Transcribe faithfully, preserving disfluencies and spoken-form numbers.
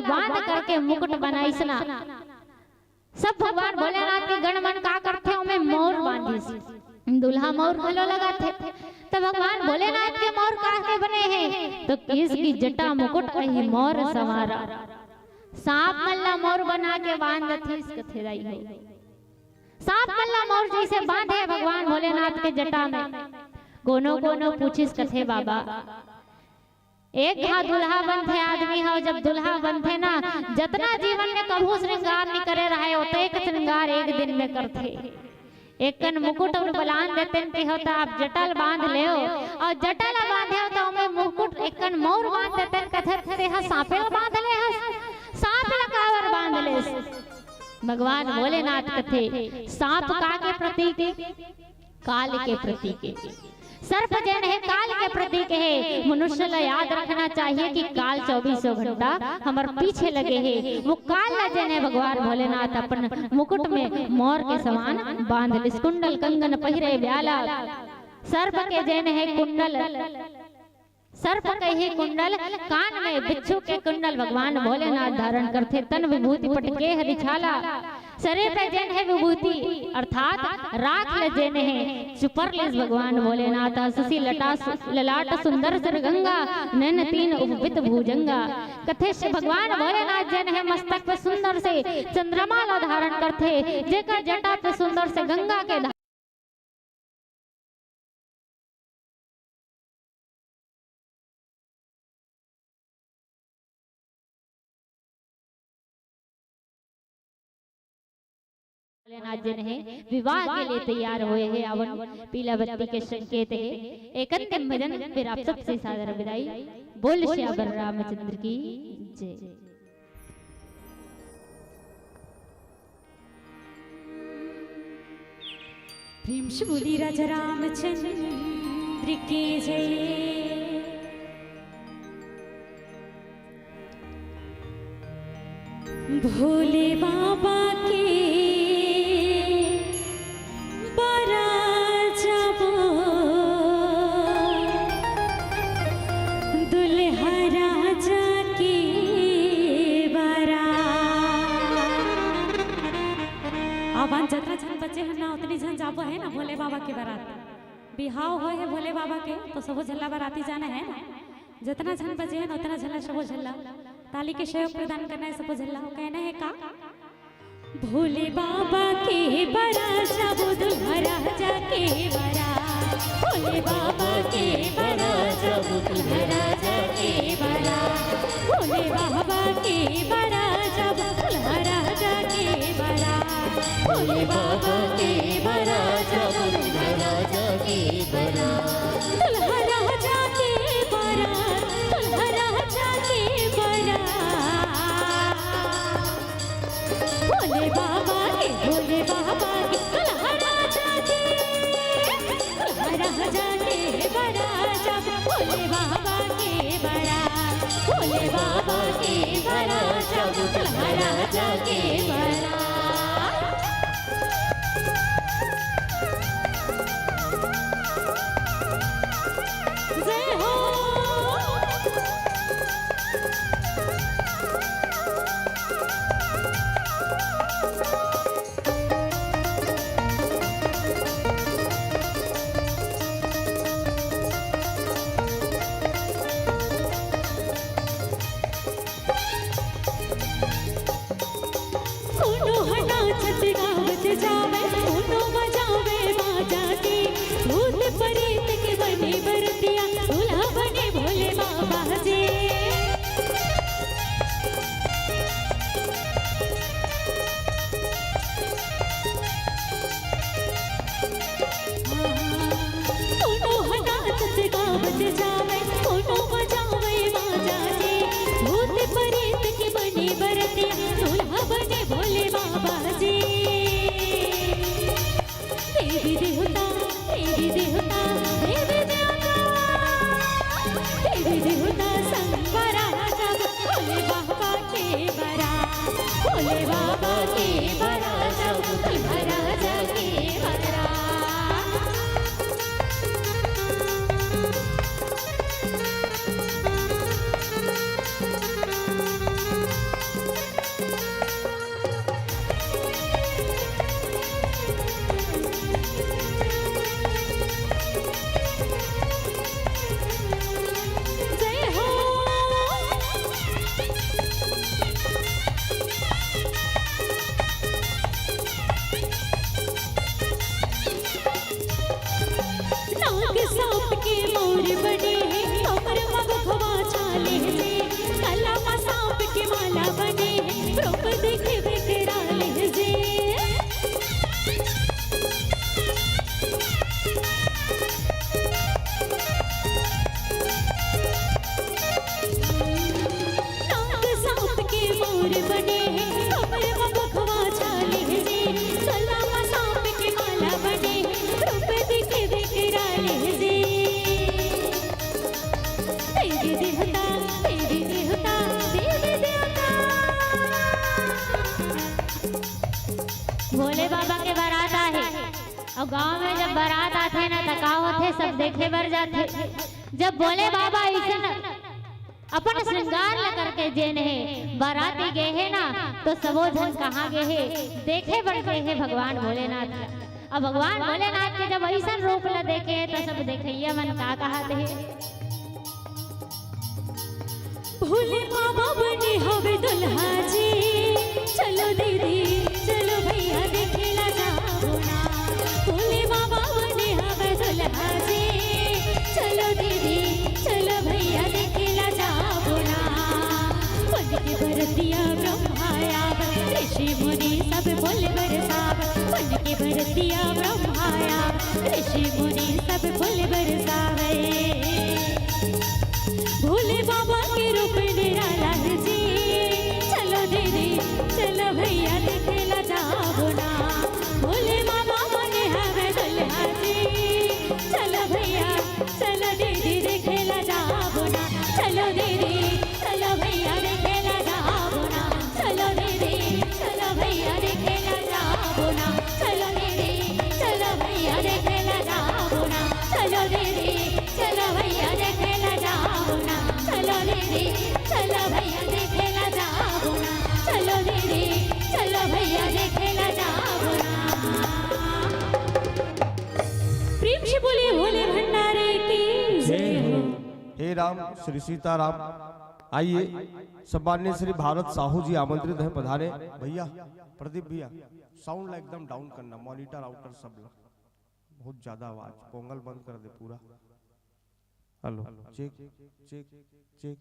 बांध करके मुकुट बनाइस ना। सब भगवान भोलेनाथ के गण मन का करथे, ओमे मौर बांधिस। दूल्हा मौर घलो लगाथे। त भगवान भोलेनाथ के मौर काहे के बने हे? त किस की जटा मुकुट अही मौर संवारा। सांप मन ला मौर बना के बांध देथिस कथे दाई हो। सांप मन ला मौर जइसे बांधे भगवान भोलेनाथ के जटा में। कोनो कोनो पूछिस कथे बाबा, एक घांव दूल्हा बनथे आदमी ह, जब दूल्हा बनथे ना, जतना जीवन में कभू श्रृंगार नइ करे रहय, ओतेक श्रृंगार एक दिन में करथे। एक कन मुकुट अउ बलान देतेन कि हो त आप जटा ल बांध लेव, अउ जटा ल बांधेव त ओमे मुकुट एक कन मौर बांध देतेन, कथे तेहा सांपे ल बांध ले हस, सांप ल काबर बांध लेस? भगवान भोलेनाथ कथे, सांप का के प्रतीक? काल के प्रतीक हे। सर्प जेन हे काल के प्रतीक हे। मनुष्य ला याद रखना चाहिए कि काल चौबीसों घंटा हमर पीछे लगे हे। वो काल ला जेन हे भगवान भोलेनाथ अपन मुकुट में मौर के समान बांध लिस। कुंडल कंगन पहिरे ब्याला, सर्प के जेन हे कुंडल, सर्प कहे कुंडल, कान में बिच्छू के कुंडल भगवान भोलेनाथ धारण करथे। तन विभूति पटके हरि छाला, शरीर पे जेन हे विभूति अर्थात राख ल जेन हे चुपर लिस भगवान भोलेनाथ। शशि लटा सु-, ललाट सुंदर सिर गंगा, नैन तीन उपबित भुजंगा। कथे से भगवान भोलेनाथ जेन हे मस्तक पे सुंदर से चंद्रमा ला धारण करथे, जेकर जटा पे सुंदर से गंगा के भोलेनाथ जेन हे विवाह के लिए तैयार होए हे, आवन पीला बत्ती के संकेत हे। एक अंतिम भजन, फिर आप सबसे सादर विदाई। बोल सियावर रामचंद्र की जय। प्रेम से बोली राजा रामचंद्र की जय। भोले बाबा के बरा जाबो, दुल्हा राजा के बरा। आवन जतना झन बचे हन ना, ओतनी झन जाबो हे ना भोले बाबा के बरात। बिहाव होए हे भोले बाबा के, तो सबो झन ला बराती जाना हे ना। जतना झन बचे हन, ओतना झन ला, सबो झन ला ताली के सहयोग प्रदान करना हे, सबो झन ला। कहना हे का? भोले बाबा के बरा जाबो, दुल्हा राजा के बरा। भोले बाबा के बरा जाबो, दुल्हा राजा के बरा। भोले बाबा के बरा जाबो, दुल्हा राजा के बरा। भोले बाबा के बरा जाबो, दुल्हा राजा के बरा। दुल्हा राजा के बरा, दुल्हा राजा के बरा। भोले बाबा के, भोले बाबा के, दुल्हा राजा के, दुल्हा राजा के बरा जाबो, भोले बाबा के बरा, भोले बाबा के बरा जाबो, दुल्हा राजा के बरा। जय हो। कोनो ह नाचत गावत जावय, कोनो बजावय बाजा के। भूत परेत के बने बरतिया, दूल्हा बने भोले बाबा जी। कोनो ह नाचत गावत जावय, कोनो बजावय बाजा के। भूत परेत के बने बरतिया, दूल्हा बने भोले बाबा जी। देवी देवता, देवी देवता, देवी देवता, देवी देवता संग बरा जाबो, भोले बाबा के बरा, भोले बाबा के बरा जाबो, दुल्हा राजा के बरा। रूप देखे विकराल हे जी। नाक सांप के मोर बने हे, कमर म मुखवा छाले हे जी। गला म सांप के माला बने हे, रूप देखे विकराल हे जी। देवी देवता, देवी देवता, देवी देवता। भोले बाबा के बारात आहे अउ गांव में जब बारात आथे ना, त का होथे, सब देखे बर जाथे। जब भोले बाबा अइसन अपन श्रृंगार ल करके जेन हे बाराती गे हे ना, तो सबो झन कहाँ गे हे, देखे बर गे हे भगवान भोलेनाथ ल। अब भगवान भोलेनाथ के जब अइसन रूप ल देखे, तो सब देखइया मन का कहत हे? भोले बाबा बने हवे दुल्हा जी, चलो दीदी, चलो भैया देखे ला जाबो ना। भोले बाबा बने हवे दुल्हा जी, चलो दीदी, चलो भैया देखे ला जाबो ना। बन के बरतिया ब्रह्मा आवे, ऋषि मुनि सब फूल बरसावे। बन के बरतिया ब्रह्मा आवे, ऋषि मुनि सब फूल बरसावे। भोले बाबा के रूप निराला हे जी, चलो दीदी, चलो भैया देखे ला जाबो ना। भोले बाबा बने हवे दुल्हा जी, चलो भैया, चलो दीदी देखे ला जाबो ना। चलो दीदी, चलो भैया देखे ला जाबो ना। चलो दीदी, चलो भैया देखे ला जाबो ना। चलो दीदी, चलो भैया देखे ला जाबो ना। चलो दीदी, चलो भैया देखे ला जाबो ना। चलो दीदी, चलो भैया देखे ला जाबो ना। चलो दीदी, चलो भैया देखे ला जाबो ना। प्रेम से बोले भोले भंडारी की जय हो। हे राम, श्री सीताराम। आइए, सम्माननीय श्री भारत साहू जी आमंत्रित हैं, पधारे। भैया, प्रदीप भैया, साउंड ला एकदम डाउन करना, मॉनिटर आउटर सब ला, बहुत ज्यादा आवाज, पोंगल बंद कर दे पूरा। Hello, check, check, cheque.